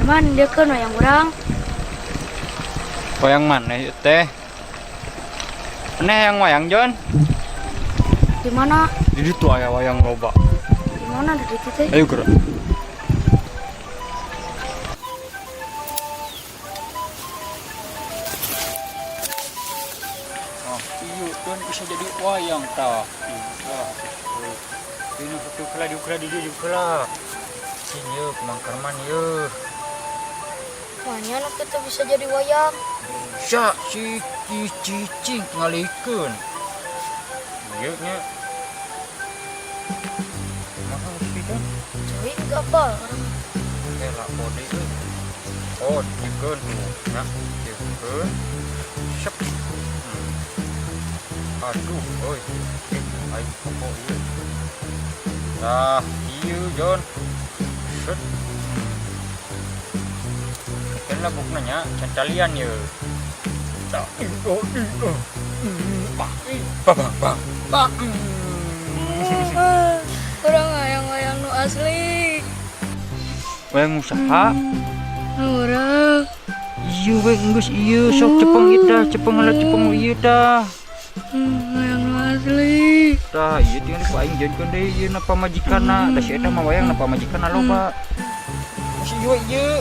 Man, dia kan wayang urang. Wayang mana ieu teh? Aneh yang wayang, Jon. Di mana? Di ditu aya wayang loba. Di mana di ditu teh? Ayo gerak. Oh, iya, Jon bisa jadi wayang tah. Iya. Ini satu kala di kala di di kala. Sini yeuh, Mang Karman yeuh. Mana nu kita bisa jadi wayang? Bisa si cicing ngalikeun. Ieu nya. Kumaha sih, Jon? Cuy, enggak apa. Eh, lah kode euy. Oh, dikeun tuh. Nah, dikeun. Sep. Aduh, oi. Eh, aing pokok ieu. Tah, ieu, Jon. Set. Kan lah bukna nya, cantalian ye. Tah, oh, oh. Bang, bang, bang, bang. Urang hayang wayang nu asli. Wayang usaha. Urang. Iya we geus ieu sok cepeng ieu tah, cepeng lah cepeng ieu tah. Wayang nu asli. Tah, ieu tinggal ku aing jieunkeun deui ieu na pamajikanna. Da si eta mah wayang na pamajikanna loba. Si ieu ieu.